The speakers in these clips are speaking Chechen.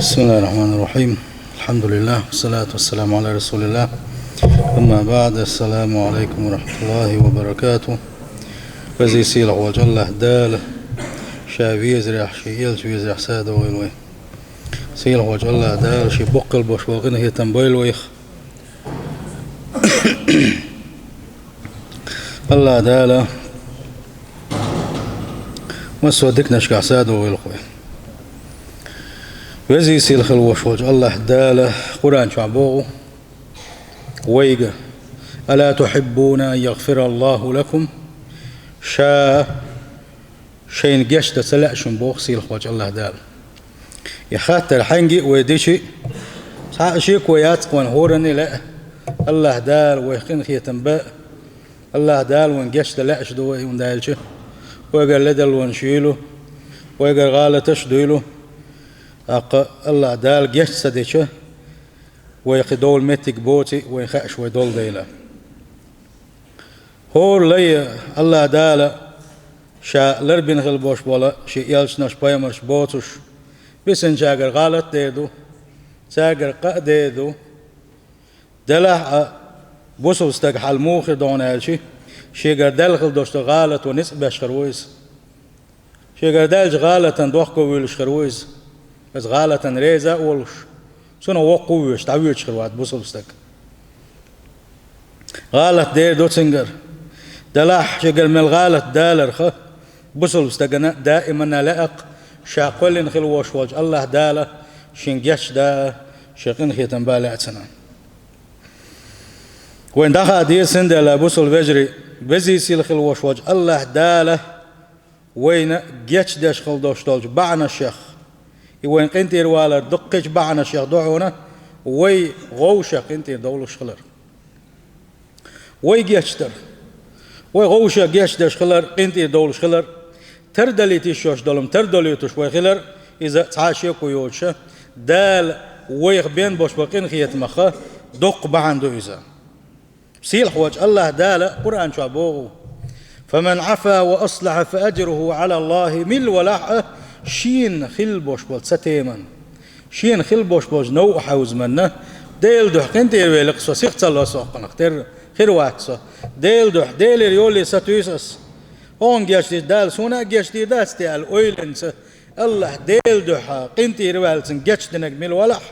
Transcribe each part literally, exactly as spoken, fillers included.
بسم الله الرحمن الرحيم. الحمد لله، والصلاة والسلام على رسول الله. أما بعد، السلام عليكم ورحمة الله وبركاته. Веза сийлахь волчу АллахӀ Дала Ша везарехь, Шен элча везарехь садо войла вай. Сийлахь волчу АллахӀ Дала Шен боккхал бош болу къинхетам бойла вайх. АллахӀ Дала массо а диканашкахь садо войла вай. Веза сийлахь хила вош волчу АллахӀ Дала Къуръан чохь боху вайга: «ألا تحبون أن يغفر الله لكم؟» Ша шайна гечдан ца лаьа шуна боху сийлахь волчу АллахӀ Дала. И хаттар хьаьнга а вай дичи, цхьа а шеко яц-кх вайн хӀоранна а лаьа, АллахӀ Дала вайх къинхетам бан, АллахӀ Дала вайн гечдан лаьаш ду вай, хӀунда аьлча вайгара ледарлонаш юйла, вайгара гӀалаташ а дуйла. ТӀаккха АллахӀ Дала геч ца дича, вай кхин довла меттиг боций, вайн хаьаш вай долу дела. ХӀора лай АллахӀ Дала Ша ларбина хила бош болу Шен элчанаш, пайхамарш боцуш, бисинчаьргара гӀалат а дер ду, цаьргара къа а дер ду. Делахь а, бусалба стаг хьал муха хир ду хьуна аьлчи, шегара даьлла хила долуш долу гӀалато ницкъ беш хир ву иза. Шегара даьллачу гӀалатан дохко вуьйлуш хир ву иза. Иза гӀалатан реза а волуш, цунах воккха а воьдуш, дӀавоьдуш хир вац бусалба стаг. ГӀалат дер ду цуьнгара. Делахь шегара мел гӀалат даларх, бусалба стагана даиманна лаьа-кх, ша кхоьллина хила вош волчу АллахӀ Дала шен гечдан, шен къинхетам бан лаьа цунна. Вайн дӀахаа деза, цундела, бусалба вежарий, веза сийлахь хила вош волчу АллахӀ Дала вайна гечдеш хила долуш долчу бахьанашех, и вайн къинтӀера валар дуккхачу бахьанашех ду хьуна вай гӀовшах къинтӀера довлуш хилар. Вай гечдар, вай гӀовшах гечдеш хилар, къинтӀера довлуш хилар, тардалийта йиш йолуш долу-м тардалуьйтуш вай хилар, иза цхьа а шеко йоцуша, Дала вайх бен бош бо къинхетамах доккха бахьана ду иза. Сийлахь волчу АллахӀ Дала Къуръан чохь боху: «فمن عفا وأصلح فأجره على الله», мила валахь а, шена хила бош болу цатеман, шена хила бош болчу новкъа хьаьвзаманна, Делан дуьхьа къинтӀера велла-кх со, сиха ца ло со хӀокхунах, тера хир вац со. Делан дуьхьа, Делера йоле сатуьйсу ас. Хьуна гечдийр, Дала суна а гечдийр дац те аьлла ойланца, АллахӀ Делан дуьхьа къинтӀера ваьлла цунна гечдинарг мила валахь,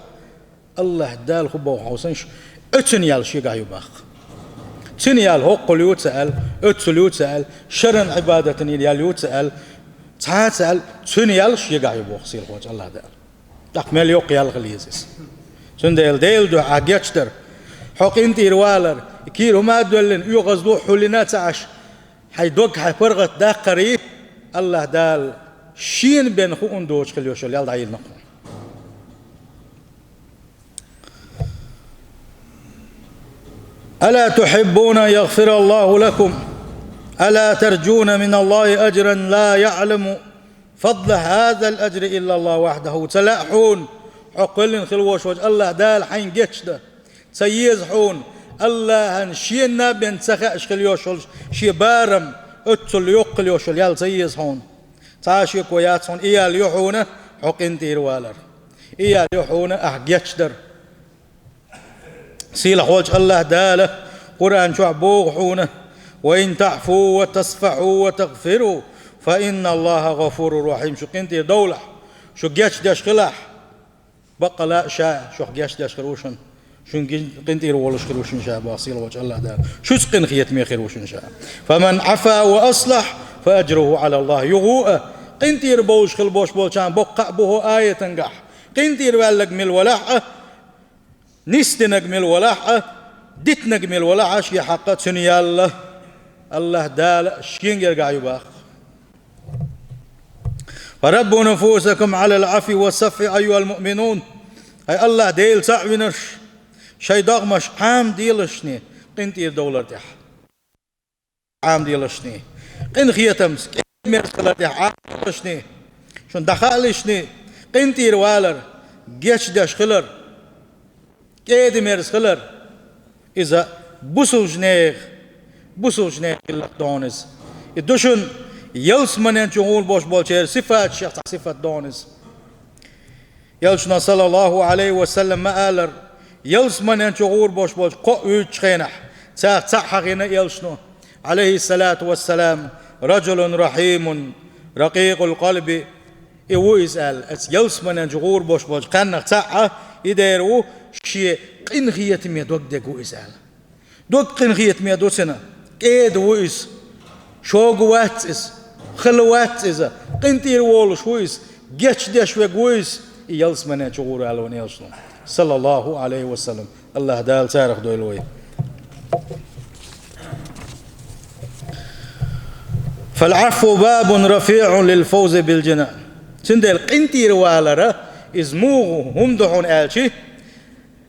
АллахӀ Дала хӀун боху хьовсанаш, оьцунна ял шегахь ю баккха. Цуьнан ял хӀоккхул ю ца аьлла, оьццул ю ца аьлла, шаран Ӏибадатан ял ю ца аьлла, цхьа а ца аьлла, цуьнан ял шегахь ю боху сийлахь волчу АллахӀ Дала. ТӀаккха мел йоккха ял хила еза иза. Цундела Делан дуьхьа ахь гечдар, хьо къинтӀера валар, кийра хӀума а доьллина, оьгӀазло а хьулйина а ца Ӏаш, хьайн дог, хьайн паргӀат даккхарий, АллахӀ Дала шена бен хууна доцуш хила йолуш йолу ял дӀайиллина хьуна. «ألا تحبون أن يغفر الله لكم؟ ألا ترجون من الله أجرا لا يعلم فضل هذا الأجر إلا الله وحده؟» Ца лаьа хьуна, хьо кхоьллина хила вош волчу АллахӀ Дала хьайна гечдан? Ца еза хьуна, АллахӀан шена бен ца хаьаш хила йолуш йолу шен барам оьццул йоккха хила йолуш йолу ял ца еза хьуна? Цхьа а шеко яц хьуна, и ял ю хьуна хьо къинтӀера валар. И ял ю хьуна ахь гечдар. Сийлахь волчу АллахӀ Дала Къуръан чохь боху хьуна: «وإن تعفوا وتصفحوا وتغفروا فإن الله غفور رحيم». Шу къинтӀера довлахь, шу гечдеш хилахь, баккъала а Ша шух гечдеш хир ву шуна, шуна гин-, къинтӀера волуш хир ву шуна Ша, боху сийлахь волчу АллахӀ Дала. Шуьца къинхетаме хир ву шуна Ша. «فمن عفا وأصلح فأجره على الله». Юха а къинтӀера бовлуш хила бош болчарна боккха а бу хӀокху аятангахь. КъинтӀера ваьлларг мила валахь а, нисдинарг мила валахь а, дитинарг мила валахь а, шен хьакъ а, цуьнан ял а АллахӀ Дала шен гергахь ю боху. «فربوا نفوسكم على العفو والصفح أيها المؤمنون». Хьай АллахӀ Дела цхьаъ винарш, шайн догӀмаш Ӏамаделашний къинтӀера довлар тӀехь. Ӏамаделашний, къинхетамца, кӀеда-мерза хилар тӀехь Ӏамаделашний, шуна дӀахаалашний, къинтӀера валар, гечдеш хилар, кӀеда-мерза хилар, иза бусалба нехан, бусалба нехан гӀиллакх ду хьуна иза. И ду шуна ялсаманен чу гӀур бош болчеран сифаташех цхьа сифат ду хьуна иза. Элчано, саллаллаху Ӏалайхи ва саллам, ма аллара, ялсаманен чу гӀур бош болча кхоъ вуьйцучу хенахь, царах цхьаъ хьахийна Элчано, Ӏалайхиссалату вассалам: «Раджулун рахьимун, ракъикъул къалби». И ву иза аьлла, оцу ялсаманен чу гӀур бош болчу кхаьннах цхьаъ, и дера ву, шен къинхетаме дог дерг ву иза аьлла. Дог къинхетаме ду цуьнан, кӀеда ву иза, шога вац иза, хала вац иза, къинтӀера волуш ву иза, гечдеш верг ву иза, и ялсаманен чу гӀур аьлла вайн Элчано, саллаллаху Ӏалайхи ва саллам. АллахӀ Дала царах дойла вай. «Фал-Ӏафву бабун рафиӀун лил-фавзи бил-джинан». Цундела къинтӀера валар, иза муха хӀума ду хьуна аьлча,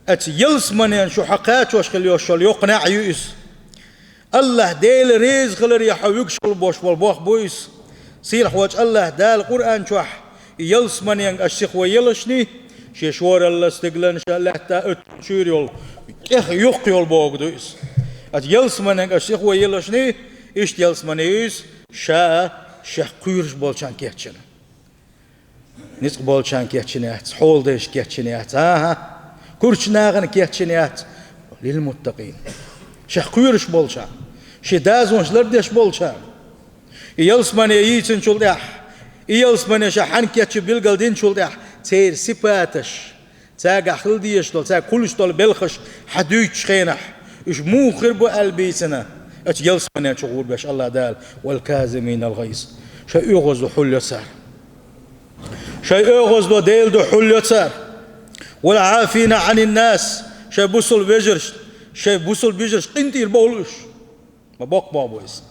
оцу ялсаманен чу хьо кхачош хила йолуш йолу йоккха неӀ ю иза. АллахӀ Дела реза хиларе хьо вуьгуш хила бош болу бохам бу иза. Сийлахьчу АллахӀ Дала Къуръан чохь: «И ялсаманенга аша сихо елашний, шен шоралла, стигланаш, лаьтта оьттуш чуьйра йолу, тӀех юххе йолу бохам ду иза. Оцу ялсаманенга аша сихо елашний, иштта ялсамане ю иза, ша шех кхоьруш болчарна кечйина». Ницкъ болчарна кечйина яц, хьолдайшна кечйина яц, ахьа, курчу нахана кечйина яц, лил-муттакъин, шех кхоьруш болчарна, шен дозанаш лардеш болчарна. И ялсамане йийцинчул тӀаьхьа, и ялсамане ша хьанна кечйина билгал динчул тӀаьхьа, церан сипаташ, цаьргахь хила дезаш долу, цаьрга хуьлуш долу белхаш хьан дуьйцучу хенахь, уьш муха хир бу аьлла бийцина, оцу ялсаманен чу гӀур беш АллахӀ Дала: «Вал-казиминал-гӀайз». Шайн оьгӀазло хьулйо цара. Шайн оьгӀазло Делан дуьхьа хьулйо цара. «Вал-Ӏафина Ӏанин-нас». Шайн бусул вежаршна, шайн бусул бежаршна къинтӀера бовла уьш. Ма боккха бохам бу иза.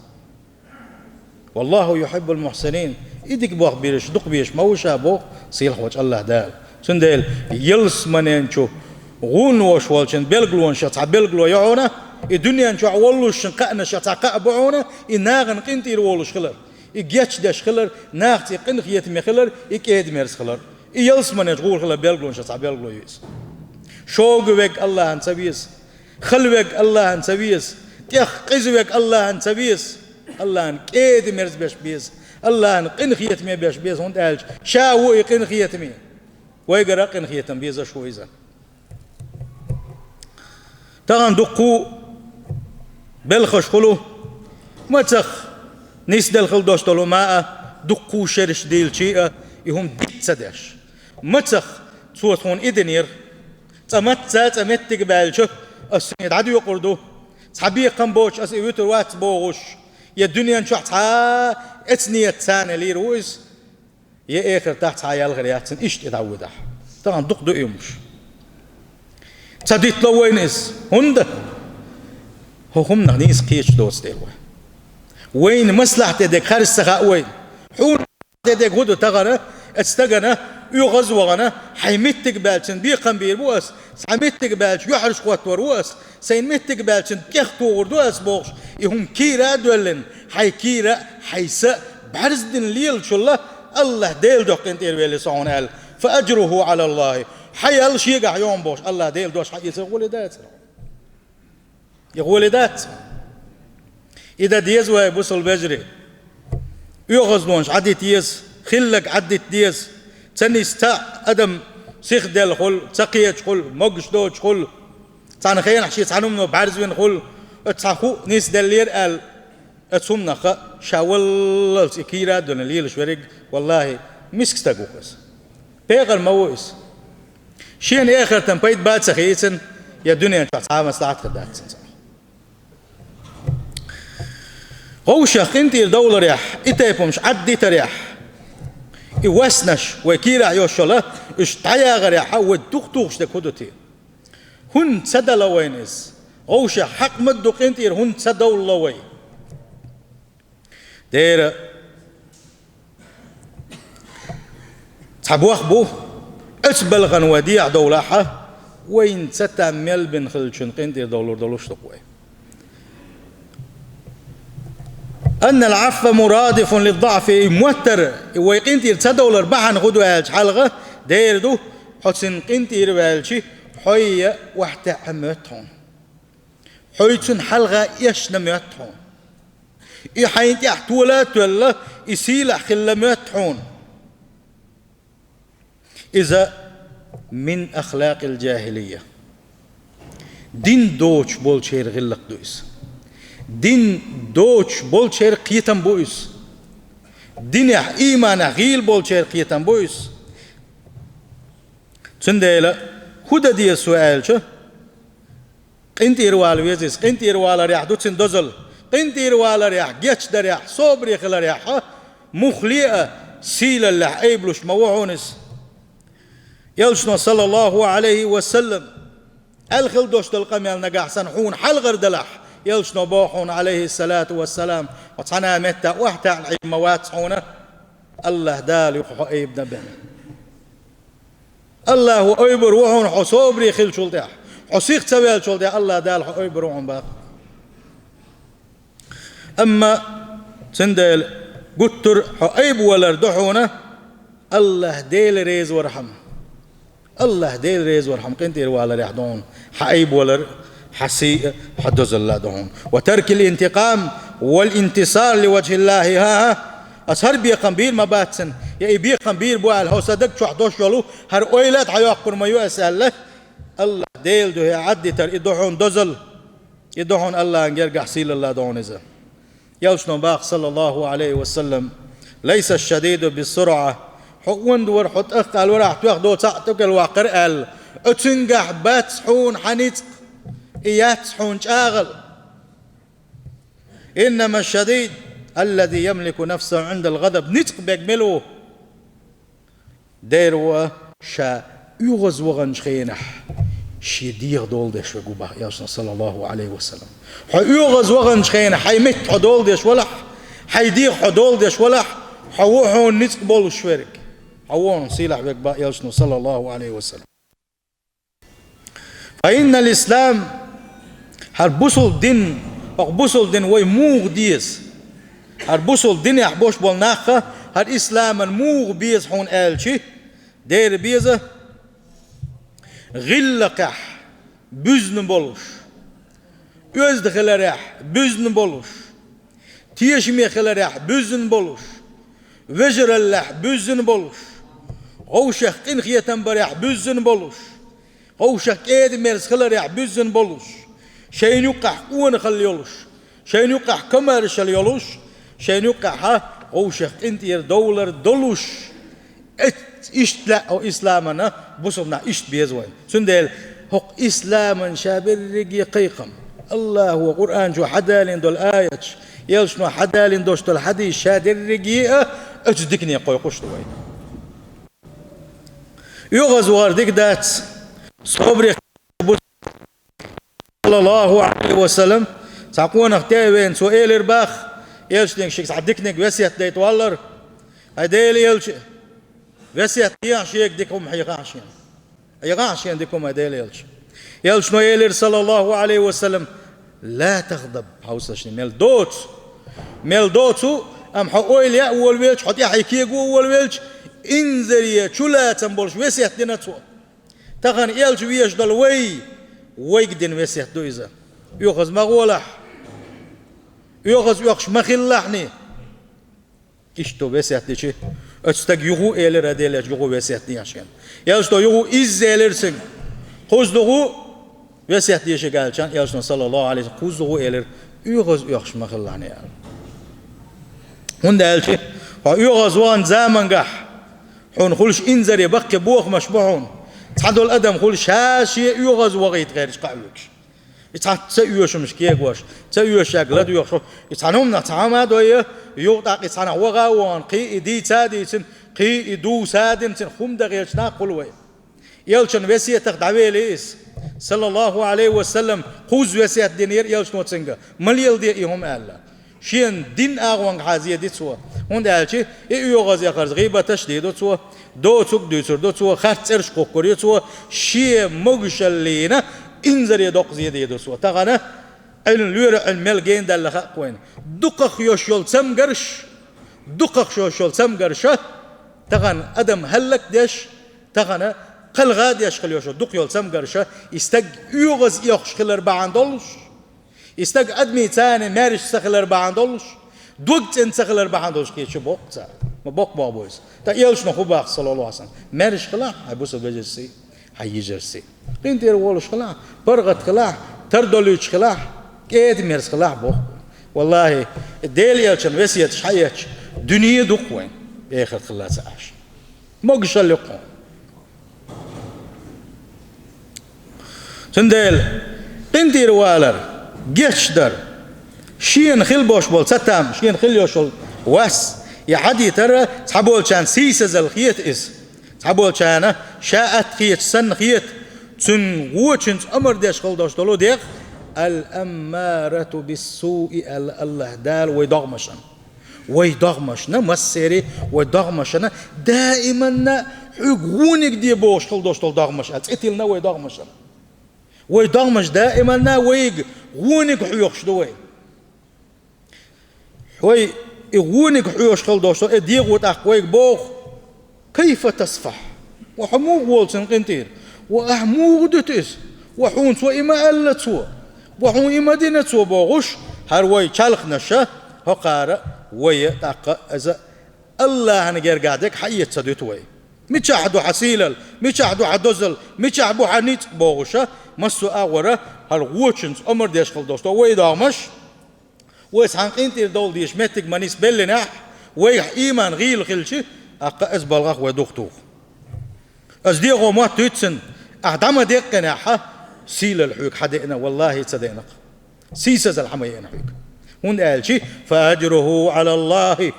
«Валлаху юхьиббул-мухьсинин». И дика бохам беш, дукха беш ма ву ша боху сийлахьчу АллахӀ Дала. Цундела ялсаманен чу гӀур вош волчун билгалонех цхьа билгало ю хьуна, и дуьнен чохь воллушшна кхаънашех цхьа кхаъ бу хьуна, и нахана къинтӀера волуш хилар, и гечдеш хилар, нахаца и къинхетаме хилар, и кӀеда-мерза хилар. И ялсаманен чу гӀур хилар билгалонех цхьа билгало ю иза. Шога верг АллахӀана ца веза, хала верг АллахӀана ца веза, тӀех къиза верг АллахӀана ца веза, АллахӀана кӀеда-мерза беш беза, АллахӀана къинхетаме беш беза, хӀунда аьлча ша ву и къинхетаме. Вайгара а къинхетам безаш ву иза. Тахана дуккха а белхаш хуьлу, мацах нисделла хила долуш долу хӀума а, дуккха а шераш дийлча а, и хӀума диц ца деш. Мацах цо тхуна и динера, цкъа мацца а цкъа меттиг баьлча, ас шуна и дӀадоькъур ду, цхьа бекхам боцуш ас и вуьтур вац бохуш, я дуьнен чохь цхьа а эцнет царна лийр ву иза, я эхартахь цхьа а ял хир яц цуьнан иштта и дӀавуьдахь. Тахана дукха ду и хӀумаш. Ца дитло вайна иза. ХӀунда? ХӀокху хӀуманах нийса кхеташ доцу дела вай. Вайна маслахьте дерг харц ца хаьа вайна. Хьуна дерг хӀун ду тахана, оцу стагана, оьгӀаз вахана, хьайн меттиг баьлча цуьнан бекхам бийр бу ас, цхьа меттиг баьлча юьхьӀаьржа хӀоттор ву ас, сайн меттиг баьлча цуьнан тӀех тухур ду ас бохуш, и хӀума кийра а доьллина, хьайн кийра а, хьайн са а бӀаьрза дина лелачул а, АллахӀ Делан дуьхьа къинтӀера велли со хьуна аьлла, фа аджруху Ӏала АллахӀи, хьан ял шегахь ю хьуна бохуш, АллахӀ Делан дош хьан эцар гӀоле дацара. И гӀоле дац. И дан деза вай, бусул вежарий. ОьгӀазлонаш Ӏадита еза, хилларг Ӏаддита деза. Ца нисса цхьа адам сихделла хуьлу, ца кхеташ хуьлу, могуш доцуш хуьлу. Цхьана хенахь шен цхьана хӀумано бӀаьрзавина хуьлу, оцу цхьа хӀуъа нисделлера аьлла, оцу хӀуманах ша валлалц и кийра а доьллина лелаш верг, валлахӀи, миска стаг ву-кх иза. Пекъар ма ву иза. Шена эхартан пайда бан ца хийцина, я дуьнен чохь цхьа а маслахьат хир дац цуьнца. Вовшех къинтӀера довларехь, и тайпа хӀумаш Ӏаддитарехь, и васнаш вай кийрахь йолуш йолу, уьш дӀаягӀарехь, вай дукха тухуш дерг хӀун ду те? ХӀунда ца дало вайна иза? Вовшех хьакъ ма ду къинтӀера хӀунда ца довлало вай? Дера, цхьа бохам бу, оцу балхана вай дехьа довлахь а, вайна ца там мел бина хиллачун къинтӀера довлур долуш ду-кх вай. Аннал Ӏафва мурадифун лиддаӀфи, и моттар, и вай къинтӀера ца довлар бахьана хӀун ду аьлча хьалха, дера ду, хьо цуьнан къинтӀера ваьлча, хьо а охьатаьӀа моьтту хьуна. Хьо цуьнан хьалха эшна моьтту хьуна. И хьайна тӀехь тола а тоьлла, и сийлахь хилла моьтту хьуна. Иза من أخلاق الجاهلية. Дин доцуш болчеран гӀиллакх ду иза. Дин доцуш болчеран кхетам бу иза. Динехь, ийманехь гӀийла болчеран кхетам бу иза. Цундела хӀун дан деза цо аьлча, къинтӀера вала веза иза. КъинтӀера валарехь ду цуьнан дозалла. КъинтӀера валарехь, гечдарехь, собаре хиларехь, муххале а, сийлаллехь айбалуш ма ву хьуна иза. Элчано, саллаллаху Ӏалайхи ва саллам, аьлла хила долуш долу къамел нагахь санна хьуна хьалхара далахь, Элчано боху хьуна, Ӏалайхиссалату вассалам, хьо цхьана а метта охьатаьӀна Ӏийр ма вац хьуна, АллахӀ Дала юха хьо айбина бен. АллахӀа айбар ву хьуна хьо собаре хиллачул тӀаьхьа, хьо сих ца ваьллачул тӀаьхьа АллахӀ Дала хьо айбар ву хьуна бакъ. Амма цундела гуттар а хьо айба валар ду хьуна, АллахӀ Дела реза вархьама. АллахӀ Дела реза вархьама къинтӀера валарехь ду хьуна хьан айба валар, хьан сий а, хьан дозалла а ду хьуна. وترك الانتقام والانتصار لوجه الله, хӀан-хӀа, аса хӀара бекхам бийр ма бац цунна, я и бекхам бийр бу аьлла, хьо сан даг чохь долуш йолу хӀара ойла а дӀайоккхур ма ю аса аьлла, АллахӀ Дела дуьхьа Ӏадитар, и ду хьуна дозалла, и ду хьуна АллахӀан гергахь сийлалла ду хьуна иза. Элчано боху, саллаллаху Ӏалайхи ва саллам: ليس الشديد بالصرعة. Хьо онда вара, хьо тӀаккха вара, ахь тоьхна доцу а тӀекӀел ваккхар аьлла, оцуьнгахь бац хьуна хьан ницкъ, и яц хьуна чӀагӀал. إنما الشديد الذي يملك نفسه عند الغضب. Ницкъ берг мила ву? Дера ву ша оьгӀаз ваханчу хенахь шен дегӀ дола деш верг ву боху Элчано, саллаллаху Ӏалайхи ва саллам. Хьо оьгӀаз ваханчу хенахь хьайн меттан хьо дола деш валахь, хьайн дегӀан хьо дола деш валахь, хьо ву хьуна ницкъ болуш верг. Хьо ву хьуна сийлахь верг боху Элчано, саллаллаху Ӏалайхи ва саллам. فإن الإسلام, хӀара бусулба дин, хӀокху бусулба дин вай муха деза? ХӀара бусулба динехь болуш болу нах а хӀара исламан муха беза хьуна аьлча, дера беза гӀиллакхехь буьзна болуш, оьзда хиларехь буьзна болуш, тешаме хиларехь буьззина болуш, вежараллехь буьззина болуш, вовшех къинхетам барехь буьззина болуш, вовшех кӀеда-мерза хиларехь буьззина болуш, шайна юккъехь къонахалла йолуш, шайна юккъехь комаьршалла йолуш, шайна юккъехь вовшех къинтӀера довлар долуш, Эц-, иштта лаьа хӀокху исламана, бусулба нах иштта беза вайна. Цундела хӀокху исламан ша берриге кхайкхам, АллахӀа Къуръан чу хьадалийна долу аяташ, элчано хьадалийна долуш долу хьадисаш ша дерриге а оцу дикане кхойкхуш ду вай. ОьгӀаз вахар дика дац, собаре саллаллаху Ӏалайхи ва саллам, цхьа къонах тӀе а веана, цо элира боху, элчане шега цхьа диканиг весет дайта валлара: «Хьайн Дела элча, весет дехьа шега дика хӀума хьехахьа шена. Хьехахьа шена дика хӀума, хьайн Дела элча». Элчано элира, саллаллаху Ӏалайхи ва саллам: «Ла тагъдаб», хьовсалаш, мел доцу, мел доцу, амма хьо ойла яа волавелча, хьо тӀаьхье кего волавелча, инзаре чулацам болуш весет дина цо. Тахана элча везаш долу вай, вайга дина весет ду иза. ОьгӀаз ма гӀолахь, оьгӀаз оьхуш ма хилалахьний. Иштта весет дичи, оцу стага юха а элира, Дела элча, юха а весет дехьа шена. Элчано юха а изза элира цуьнга: «Кхузза ду хӀу весет дешиг?» аьлча, элчано, саллаллаху Ӏалайхи ва саллам, кхузза ду хӀу элира, оьгӀаз оьхуш ма хилалахьний аьлла. ХӀунда аьлча хьо оьгӀаз ваханчу замангахь хьуна хуьлуш инзаре баккхий бохамаш бу хьуна. Цхьадолу адам хуьлу ша-шен оьгӀаз вахийта гӀерташ кхаъ вуьгуш. И цхьацца оьшамаш кегош, ца оьшург ладоьгӀуш, и цхьана хӀуманах цхьа хӀума а дой, юха тӀаккха и цхьанхьа ваха а вахана, кхин и дийца а дийцина, кхин и дувца а дина, цуьнан хӀума дан гӀерташ нах хуьлу вай. Элчан весетах дӀавелира иза, саллаллаху Ӏалайхи ва саллам, кхузза весет динера элчано цуьнга, ма леладе и хӀума аьлла. Шена дина агӀонгахьа зен ди цо, хӀунда аьлча и оьгӀаз яхарца гӀийбаташ а дийр ду цо, доцург а дуьйцур ду цо, харц цӀераш кхухкур ю цо, шен могушаллина инзаре доккха зен дийр ду цо. Тахана Ӏилма лоьра, Ӏилма мел генадаьлла хаьа-кх вайна. Дукхах йолуш йолу цамгарш, дукхах йолуш йолу цамгарша, тахана адам хӀаллакдеш, тахана кхалха а деш хила йолуш йолу дукха йолу цамгарша, и стаг оьгӀаз оьхуш хилар бахьана долуш, и стаг адамийн цӀарна маьрша ца хилар бахьана долуш, дог цӀена ца хилар бахьана долуш кхеташ бу-кх цара. Ма боккха бохам бу иза. Ткъа элчано хӀун боху, саллаллаху Ӏалайхи ва саллам? Маьрша хила, хьайн бусалба вежарий. Хьан йижарий. КъинтӀера волуш хилахь, паргӀат хилахь, тардолуьйтуш хилахь, кӀеда-мерза хилахь боху. Валлахьи, Делан элчан весеташ хьаэцча, дуьне дукха вайн, эхарт хилла ца Ӏаш. Могушалла юкъа. Цундела къинтӀера валар, гечдар, шена хила бохуш болу цатам, шена хила йолуш йолу вас, и хьадийтар цхьаболчарна сийсазалла хета иза. Цхьаболчарна ша атта хеташ санна хета, цуьнан вочуьнца омра деш хила долуш долу дегӀ, «Ал-аммарату биссуи», аьлла АллахӀ Дала вай догӀмашна. Вай догӀмашна, массери вай догӀмашна, даиманна хьоьга вониг де бохуш хила долуш долу догӀмаш, аьлла, цӀе тиллина вай догӀмашна. Вай догӀмаш даиманна вайга вониг хьоьхуш ду вай. Хьой, и вониг хьоьхуш хила долуш, и дегӀо тӀаккха вайга боху: «Кайфа тасфахь? Ва хьо муха волу цуьнан къинтӀера? Ва ахь муха дуьту иза? Ва хьуна цо и ма аьлла цо? Ва хьуна и ма дина цо?» бохуш, хӀара вай чалхнаша, хӀокхара вай тӀаккха иза АллахӀан гергахь дерг хьаэца ца дуьту вай. «Мичахь ду хьан сийлалла? Мичахь ду хьан дозалла? Мичахь бу хьан ницкъ?» бохуша, массо а агӀора хӀара вочуьнца омра деш хила долуш ду вай догӀмаш. Вай цхьана къинтӀера довла дезаш меттиг ма нисбеллинехь, вайгахь ийман гӀийла хилча, тӀаккха иза балгӀах вай духтуху. Иза дегӀо мотт вуьйццина, ахь дӀа ма деккъинехь, сийлалла хьоьга хьан деана, валлахьи, ца деана-кх. Сийсазалла хьан ма еана хьоьга. ХӀунда аьлча, «Фа аджруху Ӏала АллахӀи».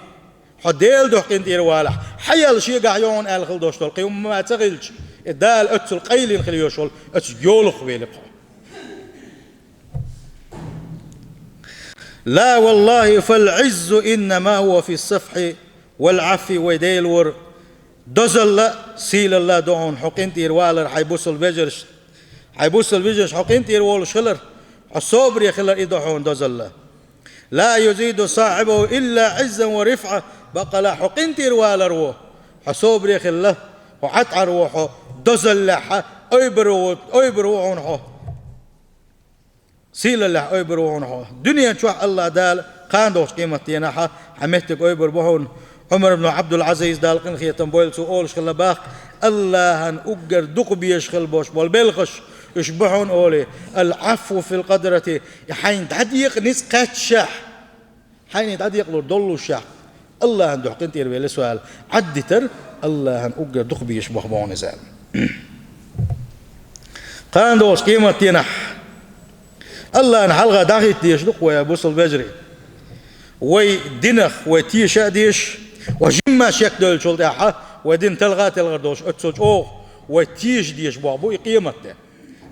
Хьо Делан дуьхьа къинтӀера валахь, хьан ял шегахь йогӀун аьлла хила долуш долу кхин хӀумма ца хилча, и Дала оццул къайлина хила йолуш волу оцу йолах велира хьо. «Ла валлахьи, фал Ӏиззу иннама хӀува фи сафхьи вал Ӏафви», вай Дела вара. Дозалла, сийлалла ду хьуна хьо къинтӀера валар, хьайн бусалба вежаршна. Хьайн бусалба вежаршна хьо къинтӀера волуш хилар, хьо собаре хилар, и ду хьуна дозалла. «Ла язиду сахьибаху илла Ӏиззан ва рифӀа», баккъала хьо къинтӀера валар ву, хьо собаре хилла, хьо ӀатӀар ву, хьо дозаллехь ойбур ву, ойбур ву хьуна хьо. Сийлаллехь ойбур ву хьуна хьо. Дуьнен чохь АллахӀ Дала кхана догӀучу къематденахь хьан меттиг ойбур бу хьуна. Ӏумар ибн Ӏабдул-Ӏазиз, Дала къинхетам бойла цо, олуш хилла боху: «АллахӀан уггар дукха безаш хила болуш болу белхаш, уьш бу хьуна олий, ал-Ӏафву фил къадрати, и хьайна дӀадекъа ницкъ кхаьччахь». Хьайна дӀадекъалур доллушехь, АллахӀан дуьхьа къинтӀера велла со аьлла, Ӏаддитар АллахӀан уггар дукха безаш боху боху иза аьлла. Кхана долчу къематденахь АллахӀан хьалха дӀахӀитта дезаш ду-кх вай, бусалба вежарий. Вай динах вай теша а дезаш, вай жимма шек девллачул тӀаьхьа вай дин талха а телхар долуш, оццул чӀогӀа вай теша дезаш боху бу и къематде.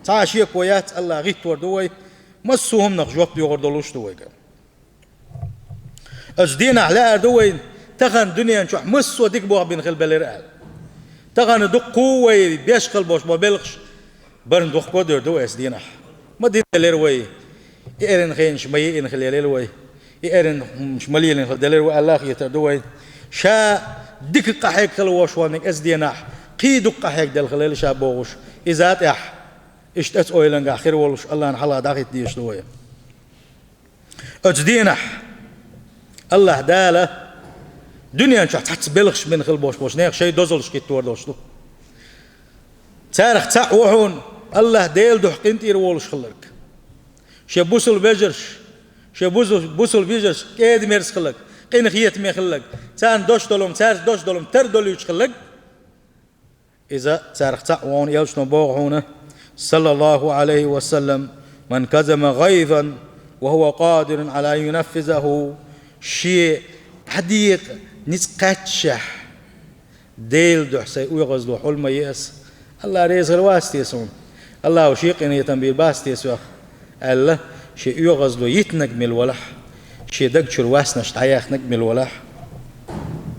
Цхьа а шеко яц, АллахӀ гӀиттор ду вай, массо а хӀуманах жоп доьхур долуш ду вайга. Оцу дийнахь лаьар ду вайна, тахана дуьнен чохь массо а дика боху бина хила белира аьлла. Тахана дуккха а вай беш хила болуш бо белхаш, барна духко а дер ду вай оцу дийнахь. Ма дина делира вай, и эрна хенаш ма йиъна хила елира вай, и эрна хӀумаш ма лелина хила делира вай аьлла а хетар ду вайна. Ша дика къахьега хила волуш волниг оцу дийнахь, кхин дукха къахьега делла хила елла ша бохуш, иза а тӀехь, иштта оцу ойлангахь хир волуш, АллахӀан хьалха дӀахӀитта дезаш ду вай. Оцу дийнахь АллахӀ Дала дуьнен чохь цхьацца белхаш бина хила болуш болчу нехан шайн дозаллаш хӀиттор долуш ду. Царах цхьаъ ву хьуна АллахӀ Делан дуьхьа къинтӀера волуш хилларг. Шен бусалба вежарш, шен бусал-, бусалба вежарш кӀеда-мерза хилларг, къинхетаме хилларг, царна дош долу хӀума, цаьрца дош долу хӀума тардолуьйтуш хилларг. Иза царах цхьаъ ву хьуна, элчано боху хьуна, саллаллаху Ӏалайхи ва саллам: «Ман казама гъайзан ва хӀува къадирун Ӏала ан юнаффизаху». Шен дӀадекъа ницкъ кхаьччехь, Делан дуьхьа сайн оьгӀазло хьула ма е ас. АллахӀ реза хир вац те суна? АллахӀа шен къинхетам бийр бац те соьх? аьлла, шен оьгӀазло йитинарг мила валахь, шен даг чуьра васнаш дӀаяьхнарг мила валахь.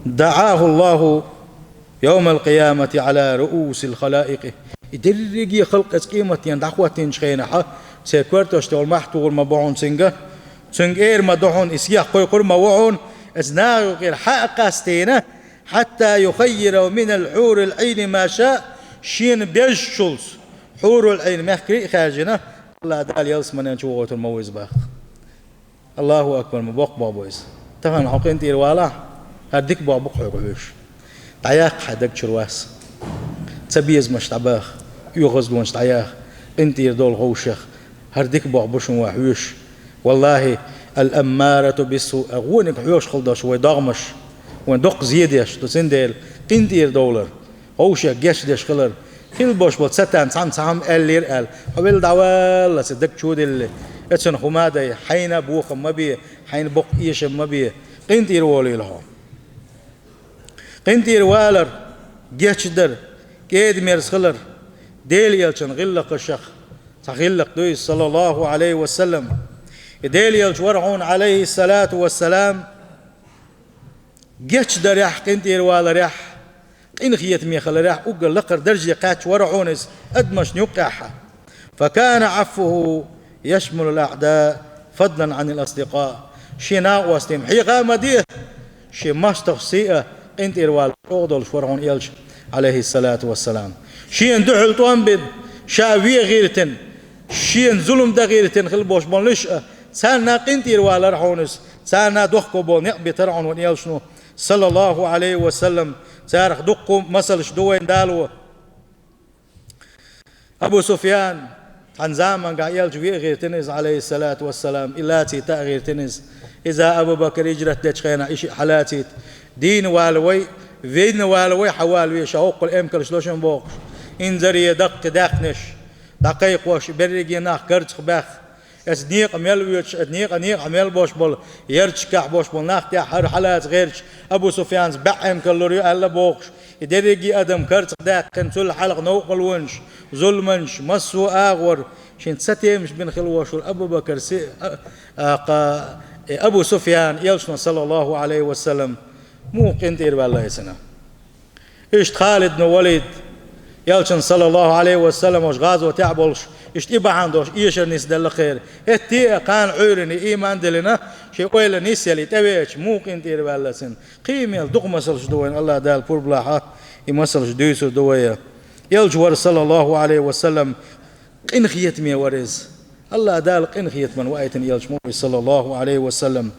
ДаӀаху АллахӀу йовмал-къиямати Ӏала руусил халаикъи. И дерриге халкъ оцу къематдийнахь дӀахӀоттийначу хенахь, церан коьрташна тӀехула мохь тухур ма бу хьуна цуьнга, цуьнга эр ма ду хьуна, и сиха кхойкхур ма ву хьуна, оцу нахана юкъера хьа а къастийна, хьатта юхаййираху минал хьурил Ӏийни ма шаа, шена безачул хьурул Ӏийна мехкарий а хаьржина, АллахӀ Дала ялсаманен чу вохуьйтур ма ву иза боху. АллахӀу акбар, ма боккха боху бу иза. Тахана хьо къинтӀера валахь, хӀара дика боху бу-кх хьоьга хьуьйсуш. ДӀаяккха хьайн даг чуьра вас. Цабезамаш дӀабаха. оьгӀазлонаш дӀаяха, къинтӀера довла вовшех, хӀара дика болх бу шун вай хьоьшуш. Валлахьи, ал-аммарату бис-суъ, а гӀониг хьоьшуш хила долаш вай догӀмаш, вайна доккха зе деш ду, цундела къинтӀера довлар, вовшех гечдеш хилар, хила болаш бола цатам цхьамма цхьа хӀама аьллера аьлла, хьо велла дӀаваллалца даг чу а дилле, эцун хӀума дай, хьайна бохам ма бе, хьайна боккха эшам ма бе, къинтӀера волийла хьо. КъинтӀера валар, гечдар, кӀеда-мерза хилар, Делан Элчан гӀиллакхашех цхьа гӀиллакх ду иза, саллаллаху Ӏалайхи ва саллам. И Делан Элча вара хьона, Ӏалайхи ссалату ва ссалам, гечдарехь, къинтӀера валарехь, къинхетаме хиларехь уггар лакхара дарже кхаьчна вара хьона иза адамашна юккъехь. فكان عفوه يشمل الأعداء فضلا عن الأصدقاء. Шен накъостий-м хьеха а ма де, шен мостагӀчун сий а къинтӀера валар чӀоагӀа долаш вара хьона Элча, Ӏалайхи ссалату ва ссалам. Шена дуьхьал тӀом бина, ша ве гӀертина, шена зулам дан гӀертина хила болаш болнаш а, царна къинтӀера валар хьона иза, царна дохко бола некъ битар хьона вайн Элчано, саллаллаху Ӏалайхи ва саллам. Царах дуккха масалш ду вайна Дала. Абу Суфьян, цхьан заманга Элча ве а гӀертина иза, Ӏалайхи ссалату ва ссалам, и лацийтта а гӀертина иза. Иза Абу Бакр гӀижрат дечу хенахь и шиъ хьалацийта. Дийна вала вай, вийна вала вай, хьавала веза, ша хӀоккхул эмкалш ло шуна бохуш. Инзаре даккхий даьккхинарш, дӀакхайкхош, берриге нах карзахбаьхна. Эцу некъа мел воьдуш, эцу некъа, некъахь мел болуш болу, ярташкахь болуш болу нах тӀехь хӀара хьалаца гӀерташ, Абу Суфьяна баьӀ эмкал лур ю аьлла бохуш, и дерриге адам карзахдаьккхина, цул хьалха новкъарлонаш, зуламаш, массо а агӀор, шен цатемаш бина хила волуш волу Абу Бакр си-, а, а, кха, э, Абу Суфьян, Элчано, саллаллаху Ӏалайхи ва саллам, муха къинтӀера ваьлла иза. Иштта Халид бну Валид, Элчанна, саллаллаху Ӏалайхи ва саллам, оцу гӀазотехь а болуш, иштта и бахьана долуш эшар нисделла кхеран. ХӀетте а кхана Ӏуьйранна иман диллина, шен ойла нисъелла тӀевеача, муха къинтӀера ваьлла иза. Кхин мел дукха масалш ду вайна, АллахӀ Дала пурба лахь, и масалш дуьйцур ду вай. Элча вара, саллаллаху Ӏалайхи ва саллам, къинхетаме вара иза. АллахӀ Дала къинхетаман ваийтина Элча ма ву иза, саллаллаху Ӏалайхи ва саллам.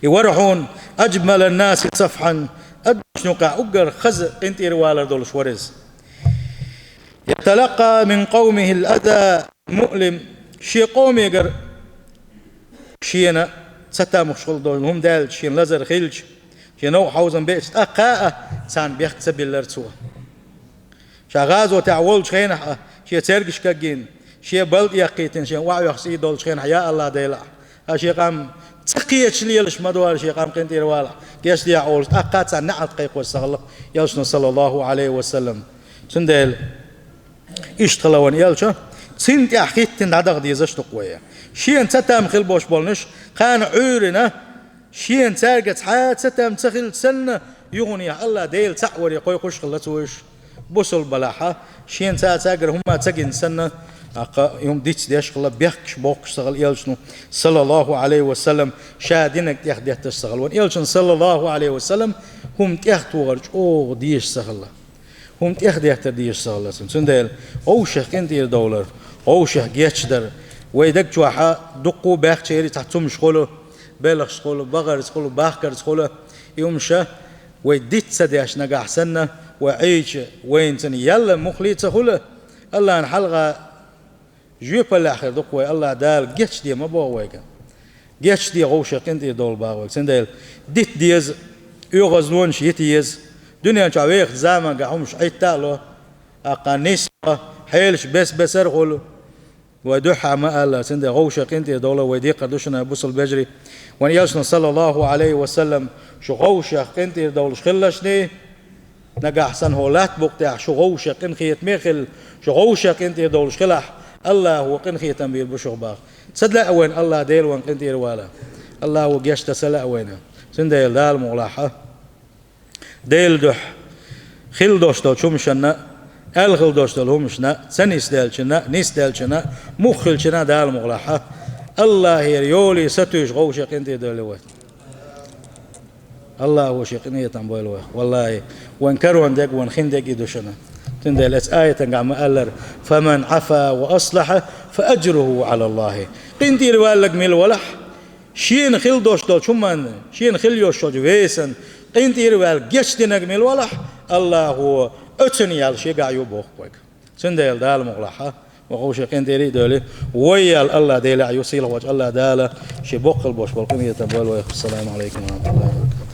И вара хьуна, аджмалан-наси сафхьан, адамашна юкъахь уггар хаза къинтӀера валар долуш вара иза. Яталакка мин къавмихил аза муълим, шен къомегара шена цатам хууш хила долу хӀума даьлча, шена лазар хилча, шен новкъа хьовзам беача, тӀаккха а царна бехк ца биллара цо. Ша гӀазотехь волчу хенахь а, шен цергашка гина, шен балда эккхийтина, шен охьаоьхуш цӀий долчу хенахь, я АллахӀ Дела, ша шен къам ца кхеташ лелаш ма ду, ша шен къам къинтӀера валахь, гечдехьа олуш, тӀаккха а царна неӀалт кхайкхош ца хилла Элчано, саллаллаху Ӏалайхи ва саллам. Цундела иштта хила вайн Элча, цунна тӀехь хӀиттина дӀадаха дезаш ду-кх вай. Шена цатам хила болуш болнаш, кхана Ӏуьйранна, шена цаьрга цхьа а цатам ца хилча санна, юханехьа АллахӀ Дела цхьаъ варе кхойкхуш хилла цо уьш. Бусалба балахь, шена цхьа а цаьргара хӀума ца гина санна, тӀаккха и хӀума дицдеш хилла, бехкаш боккхуш ца хилла Элчано, саллаллаху Ӏалайхи ва саллам, ша динарг тӀехдетташ ца хилла. Вайн Элчанна, саллаллаху Ӏалайхи ва саллам, хӀума тӀехтохар чӀогӀа дезаш ца хилла. ХӀума тӀехдеттар дезаш ца хилла цунна. Цундела вовшех къинтӀера довлар, вовшех гечдар, вай даг чохь дуккха а баьхча, цхьа цумаш хуьлу, белхаш хуьлу, бахарца хуьлу, бахкарца хуьлу, и хӀумаш вай диц ца деш нагахь санна, вай Ӏийча, вайна цунна ял муххале а ца хуьлу, АллахӀна хьалха жоьпаллехь хир ду-кх вай, АллахӀ Дала гечде ма боху вайга. Гечде, вовшех къинтӀера довла боху вайга. Цундела дита деза, оьгӀазлонаш йита еза. Дуьнен чохь вехачу заманчохь хӀумаш Ӏитта а ло, тӀаккха нис а ло, хьелаш бес-бесара хуьлу. Вай дуьххьа ма-аллара, цундела вовшех къинтӀера довла вай декхар ду шуна, бусалба вежарий. Вайн Элчано, саллаллаху Ӏалайхи ва саллам, шу вовшех къинтӀера довлуш хилалаш, нагахь санна хӀокху лаьттан букъа тӀехь шу вовшех къинхетаме а хилла, шу вовшех къинтӀера довлуш хилахь, АллахӀо къинхетам бийр бу шух боху. Ца лаьа вайна АллахӀ Дела вайна къинтӀера вала. АллахӀо гечдан ца лаьа вайна. Цундела Дала мукъ лахь, Делан дуьхьа хила долуш долчу хӀуманашна, аьлла хила долуш долу хӀуманашна, ца нисделчунна, нисделчунна, мухха хилчунна Дала мукъ лахь, АллахӀера йоле сатуьйсуш вовшех къинтӀера довла вай. АллахӀо шен къинхетам бойла вайх. Валлахи, вайн карон дерг, вайн хин дерг и ду шуна. Цундела эцу аятангахь ма-аллара: «Фаман Ӏафа ва аслахьа, фа ажруху Ӏала АллахӀ». КъинтӀера ваьлларг мила валахь, шена хила долуш долчу хӀуманна, шена хила йолуш йолчу весанна къинтӀера ваьлла гечдинарг мила валахь, АллахӀо оцунна ял шегахь ю боху вайга. Цундела Дала мукъ лахь, ма ховше къинтӀера а доли, вай ял Алла Дела ю, сийлахь волчу Алла Дала шен боккхал бош болу къинхетам бойла вайх. Ассаламу алейкум ва рахматуллахи ва баракатух.